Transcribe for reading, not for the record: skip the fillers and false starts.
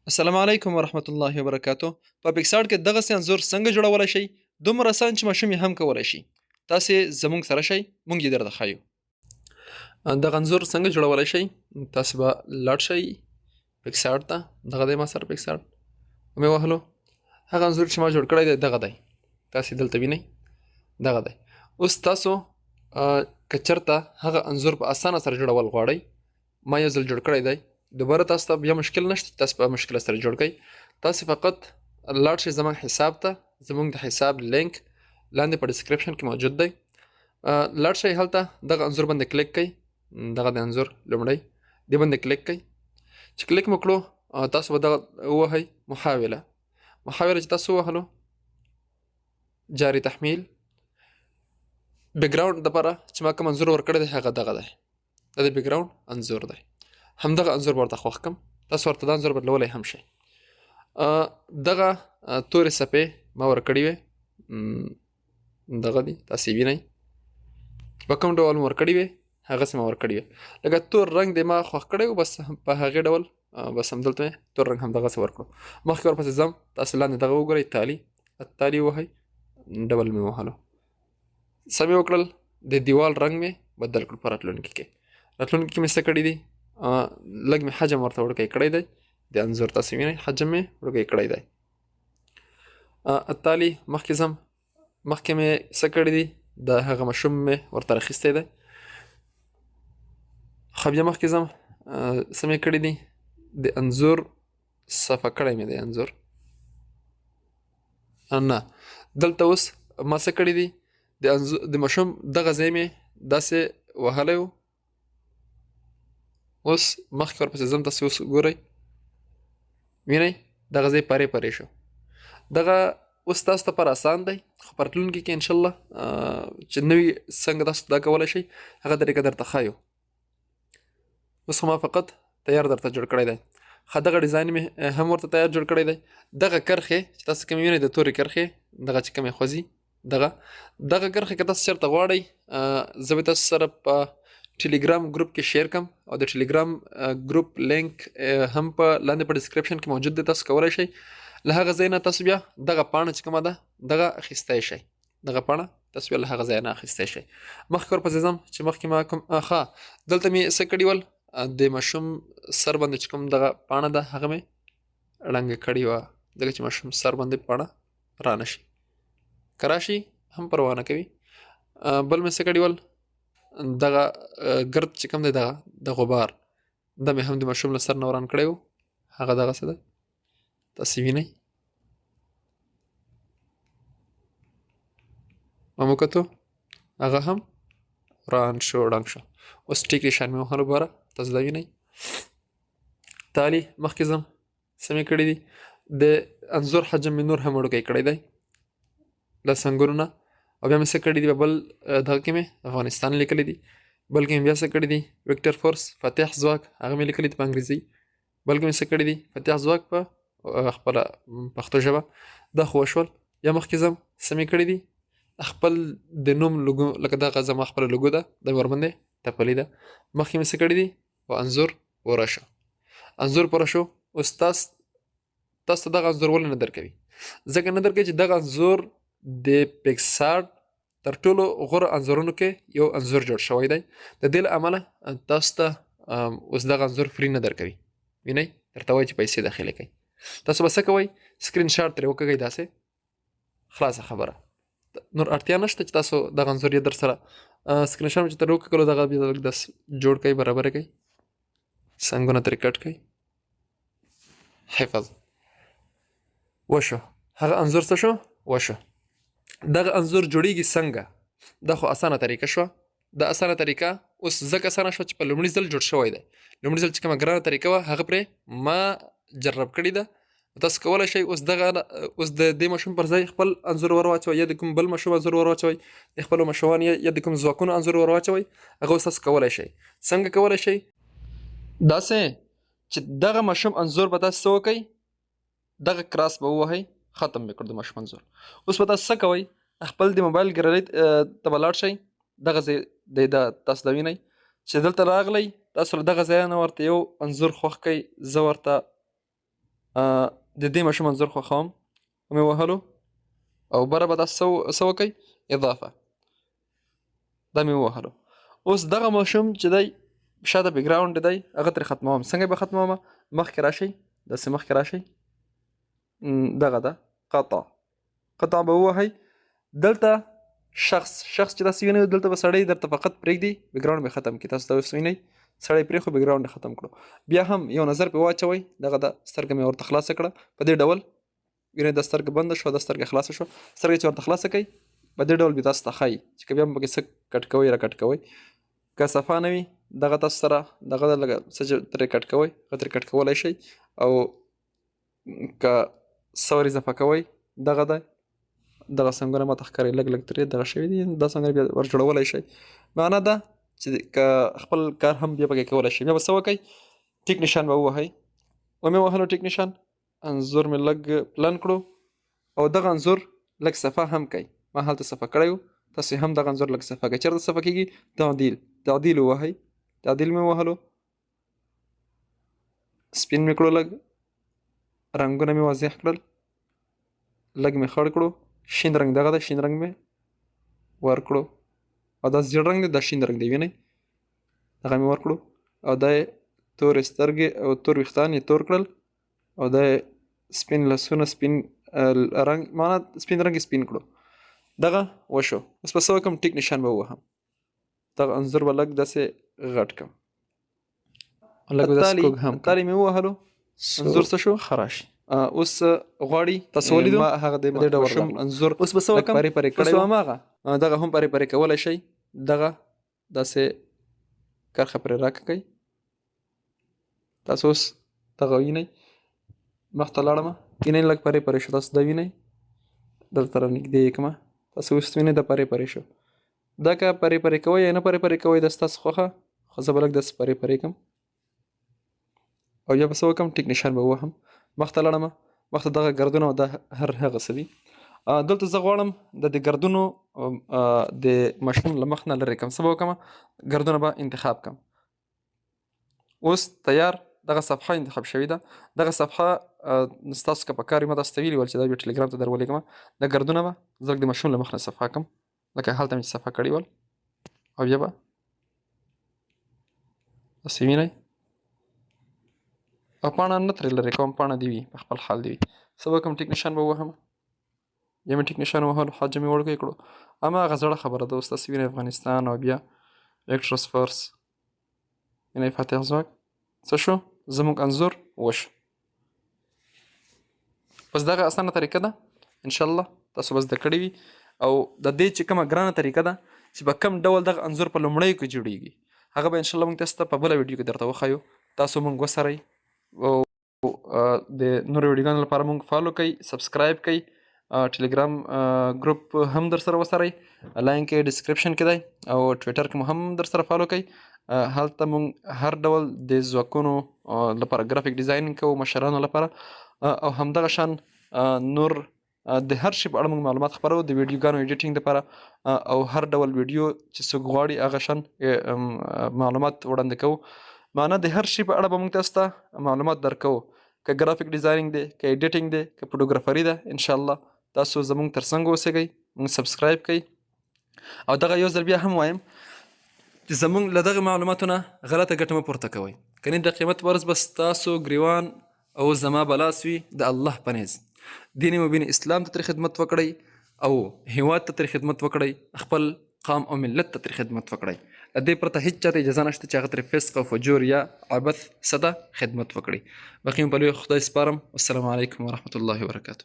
السلام علیکم ورحمت الله وبرکاتو. په پیکسارټ کې دغسې انځور څنګه جوړولی شئ، دومره اسان چې ماشوم یې هم کولی شي. تاسې زموږ سره شئ، موږ یې درته ښیو. دغه انځور څنګه جوړولی شئ؟ تاسې به لاړ شئ پیکسارټ ته. دغه دی ما سره پیکسارټ، ومې وهلو. هغه انځور چې ما جوړ کړی دی دغه دی، تاسې دلته وینئ، دغه دی. اوس تاسو که چېرته هغه انځور په اسانه سره جوړول غواړئ، ما یو ځل جوړ کړی دی، دوباره تاسو ته بیا مشکل نشته چې تاسو په مشکل سره جوړ کړئ. تاسو فقط لاړ شئ زموږ حساب ته، زموږ د حساب لینک لاندې په ډیسکریپشن کې موجود دی. لاړ شئ هلته، دغه انځور باندې کلیک کړئ، دغه د انځور لومړی دې باندې کلیک کړئ. چې کلیک مو کړو، تاسو به دغه ووهئ، محاوله. محاوله چې تاسو ووهلو، جاری تحمیل. بکګراوند دپاره چې ما کوم انځور ورکړی دی هغه دغه دی، دا د بکګراوند انځور دی. همدغه انځور ورته خوښ کم، تاسو ورته دا انځور بدلولی هم شئ. دغه تورې څپې ما ورکړې وې، دغه دي، تاسې یې وینئ په کوم ډول مې ورکړې وې، هغسې ما ورکړې وې. لکه تور رنګ دی ما خوښ کړی و، بس په هغې ډول بس همدلته مې تور رنګ همدغسې ورکړو. مخکې ورپسې ځم، تاسې لاندې دغه وګورئ، تالي تالي ووهئ، ډول مې وهلو، څه مې وکړل، د دیوال رنګ مې بدل کړ. په راتلونکي کې مې څه کړي دي، لږ مې حجم ورته وړوکی کړی دی، د انځور تاسې وینئ حجم مې وړوکی کړی دی. التالي مخکې ځم، مخکې مې څه کړي دي، د هغه ماشوم مې ورته راخیستی دی. ښه بیا مخکې ځم، څه مې کړي دي، د انځور صفه کړی مې دی انځور. نه دلته اوس ما څه کړي دي، د انځور د ماشوم دغه ځای مې داسې وهلی و. اوس مخکې ورپسې ځم، تاسې اوس ګورئ، وینئ دغه ځای پرې پرې شو. دغه اوس تاسو ته پر اسان دی، خو په راتلونکي کې انشاءالله چې نوي څنګه تاسو دا کولی شئ هغه طریقه درته ښایو. اوس خو ما فقط تیار درته جوړ کړی دی. ښه دغه ډیزاین مې هم ورته تیار جوړ کړی دی. دغه کرښې چې تاسو کومې وینئ، د تورې کرښې دغه چې کومې خوځي، دغه دغه کرښې که تاسو چېرته غواړئ، زه به تاسو سره په ټلیګرام ګروپ کې شیر کم، او د ټلیګرام ګروپ لینک هم په لاندې په ډیسکریپشن کې موجود دی. تاسو کولی شئ له هغه ځای نه تاسو بیا دغه پاڼه چې کومه ده دغه اخیستی شئ، دغه پاڼه تاسو بیا له هغه ځای نه اخیستی شئ. مخکې ورپسې ځم چې مخکې ما کوم، ښه دلته مې څه کړي ول، د ماشوم سر باندې چې کوم دغه پاڼه ده هغه مې ړنګه کړې وه، ځکه چې ماشوم سر باندې پاڼه رانه شي، که راشي هم پروا نه کوي. بل مې څه کړي ول، دغه ګرد چې کوم دی دغه د غبار دا مې هم د ماشوم له سر نه وران کړی و، هغه دغسې دی، تاسې وینئ. ما مو کتو هغه هم وران شو، ړنګ شو. اوس ټیک نشان مې وهلو باره، تاسو دا وینئ. تالي مخکې ځم، څه مې کړي دي، د انځور حجم مې نور هم وړوکی کړی دی له څنګونو نه. او بیا مې څه کړي دي، په بل دغه کې مې افغانستان لیکلی دي، بل کې مې بیا څه کړي دي، وکټر فورس فتح ځواک هغه مې لیکلی دي په انګریزي، بل کې مې څه کړي دي، فتح ځواک په خپله پښتو ژبه. دا خو وشول. بیا مخکې ځم، څه مې کړي دي، خپل د نوم لوګو، لکه دغه زما خپله لوګو ده، دا مې ورباندې تپلې ده. مخکې مې څه کړي دي، او انځور پوره شو، انځور پوره شو. اوس تاسو ته دغه انځور ولې نه درکوي؟ ځکه نه درکوي چې دغه انځور د پیکسارټ تر ټولو غوره انځورونو کې یو انځور جوړ شوی دی، د دې له امله تاسو ته اوس دغه انځور فري نه درکوي. وینئ درته وایي چې پیسې داخلې کړئ. تاسو به څه کوئ، سکرین شاټ ترې وکړئ، داسې خلاصه خبره، نور اړتیا نشته چې تاسو دغه انځور یې در سره سکرین شاټ چې ترې وکړو، دغه بیا لږ داسې جوړ کړئ، برابر کړئ، څنګونه ترې کټ کړئ، حفظ وشو. هغه انځور څه شو؟ وشو. دغه انځور جوړیږي څنګه؟ دا خو اسانه طریقه شوه. دا اسانه طریقه اوس ځکه اسانه شوه چې په لومړي ځل جوړ شوی دی. لومړي ځل چې کومه ګرانه طریقه وه هغه پرې ما جرب کړې ده. تاسو کولی شئ اوس دغه اوس د دې ماشوم پر ځای خپل انځور ور واچوئ، یا د کوم بل ماشوم انځور ور واچوئ، د خپلو ماشومان یا د کوم ځواکونو انځور ور واچوئ، هغه اوس تاسو کولی شئ. څنګه کولی شئ؟ داسې چې دغه ماشوم انځور به تاسو څه وکئ، دغه کراس به ووهئ، ختم مې کړ د ماشوم انځور. اوس به تاسو څه کوئ، خپل د موبایل ګالري ته به لاړ شئ، دغه ځای دی دا تاسو دا وینئ چې دلته راغلی، تاسو له دغه ځای نه ورته یو انځور خوښ کړئ. زه ورته د دې ماشوم انځور خوښوم، ومې وهلو او بره به تاسو څه وکئ؟ اضافه. دا مې ووهلو. اوس دغه ماشوم چې دی شاته بکګراونډ دی هغه ترې ختموم. څنګه به ختموم؟ مخکې راشئ، داسې مخکې راشئ، دغه ده قطع، قطع به ووهئ. دلته شخص، شخص چې تاسو وینئ دلته به سړی درته فقط پرېږدي، بکګراونډ به ختم کړي. تاسو دا اوس وینئ سړی پرېښو، بکګراونډ ختم کړو. بیا هم یو نظر پرې واچوئ، دغه ده سترګه مې ورته خلاصه کړه په دې ډول. وینئ دا سترګه بنده شوه، دا سترګه خلاصه شوه. سترګه چې ورته خلاصه کړئ په دې ډول بیا تاسو ته ښایي چې که بیا هم پکې څه کټ کوئ را کټ کوئ. که صفا نه وي دغه تاسو سره دغه لږه څه چې ترې کټ کوئ هغه ترې کټ کولی شئ، او که څه ور اضافه کوئ دغه دی، دغه څنګونه ماته ښکاري لږ لږ ترې دغه شوي دي، دا څنګه بیا ور جوړولی شئ. معنا دا چې که خپل کار هم بیا پکې کولی شئ. بیا به څه وکئ؟ ټیک نشان به ووهئ. ومې وهلو ټیک نشان، انځور مې لږ پلن کړو او دغه انځور لږ صفا هم کوي. ما هلته صفا کړی و، تاسو هم دغه انځور لږ صفا کوئ. چېرته صفا کېږي؟ تعدیل، تعدیل ووهئ. تعدیل مې ووهلو، سپین مې کړو، لږ رنګونه مې واضح کړل، لږ مې خړ کړو. شین رنګ دغه دی، شین رنګ مې ورکړو، او دا زیړ رنګ دی، دا شین رنګ دی، وینئ دغه مې ورکړو. او دا یې تورې سترګې او تور ویښتان یې تور کړل، او دا یې سپین لاسونه سپین رنګ، معنا سپین رنګ یې سپین کړو. دغه وشو. اوس به څه وکړم؟ ټیک نشان به ووهم، دغه انځور به لږ داسې غټ کړم، لږ به داسې کوږ هم کړم. تالي مې ووهلو، انځور څه شو؟ ښه راشي. اوس غواړي تاسو ولیدو ما هغه د دې ډول ماشوم انځور اوس به څه وکړم؟ پرې پرې کړی اوس هماغه دغه هم پرې پرې کولی شئ. دغه داسې کرښه پرې راکړئ. تاسو اوس دغه وینئ، مخته لاړم، وینئ لږ پرې پرې شو. تاسو دا وینئ، دلته را نږدې یې کړم، تاسو اوس وینئ دا پرې پرې شو. دا که پرې پرې کوئ یا نه پرې پرې کوئ دا ستاسو خوښه، خو زه به لږ داسې پرې پرې کړم. او بیا به څه وکړم؟ ټیک نشان به ووهم، مخته لاړم، مخته دغه ګردونه او دا هر هغه څه دي. دلته زه غواړم د دې ګردونو د ماشوم له مخ نه لرې کړم. څه به وکړم؟ ګردونه به انتخاب کړم. اوس تیار دغه صفحه انتخاب شوې ده. دغه صفحه ستاسو که په کار وي، ما تاسو ته ویلي ول چې دا بیا ټلګرام ته در ولېږم. دا ګردونه به زه لږ د ماشوم له مخ نه صفحه کړم، لکه هلته مې چې صفحه کړي ول. او بیا به داسې وینئ، او پاڼه نه ترې لرې کوم، پاڼه دې وي په خپل حال دې وي. څه به وکړم؟ ټیک نشان به ووهم. بیا مې ټیک نشان ووهلو، حجم مې وړوکی کړو. اما هغه زړه خبره ده. اوس تاسو وینئ افغانستان او بیا ویکټرس فورس، وینئ فاتح ځواک څه شو؟ زموږ انځور وشو. بس دغه اسانه طریقه ده، انشاءالله تاسو به زده کړې وي. او د دې چې کومه ګرانه طریقه ده چې په کوم ډول دغه انځور په لومړیو کې جوړیږي، هغه به انشاءالله موږ تاسو ته په بله ویډیو کې درته وښیو. تاسو موږ وسرئ او د نورو ویډیوګانو لپاره موږ follow کړئ، subscribe کړئ، ټلګرام ګروپ هم در سره وسرئ، لینک یې description کې دی، او ټویټر کې مو هم در سره follow کړئ. هلته موږ هر ډول د ځواکونو لپاره graphic designing کوو، مشرانو لپاره، او همدغه شان نور د هر شي په اړه موږ معلومات خپروو، د ویډیوګانو editing لپاره او هر ډول ویډیو چې څوک غواړي هغه شان معلومات وړاندې کوو. معنا د هر شي په اړه به موږ تاسو ته معلومات درکوو، که graphic designing دی، که editing دی، که photography ده. انشاءالله تاسو زموږ ترڅنګ اوسئ، موږ subscribe کړئ. او دغه یو ځل بیا هم وایم چې زموږ له دغه معلوماتو نه غلطه ګټه مه پورته کوئ، کنې د قیامت په ورځ به ستاسو ګریوان او زما به لاس وي د الله په نزد. دین مبین اسلام ته ترې خدمت وکړئ او هیواد ته ترې خدمت وکړئ، خپل قام او ملت ته ترې خدمت وکړئ. له دې پرته هیڅ چاته اجازه نشته چې هغه ترې فسق او فجور یا عبث څه ده خدمت وکړي. باقي مو په لوی خدای سپارم. والسلام علیکم ورحمت الله وبرکاته.